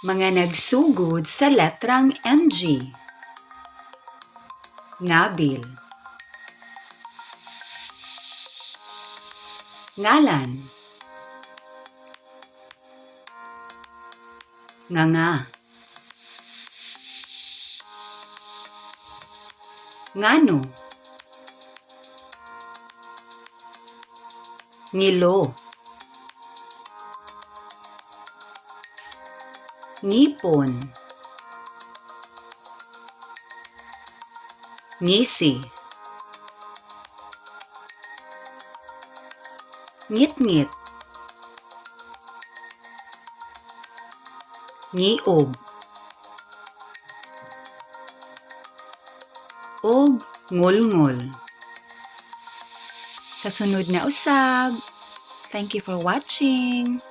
Mga nagsugod sa letrang NG. Ngabil. Ngalan. Nganga. Ngano. Ngilo. Ngipon. Ngisi. Ngitngit. Ngiob. Og ngulngol. Sa sunod na usab. Thank you for watching.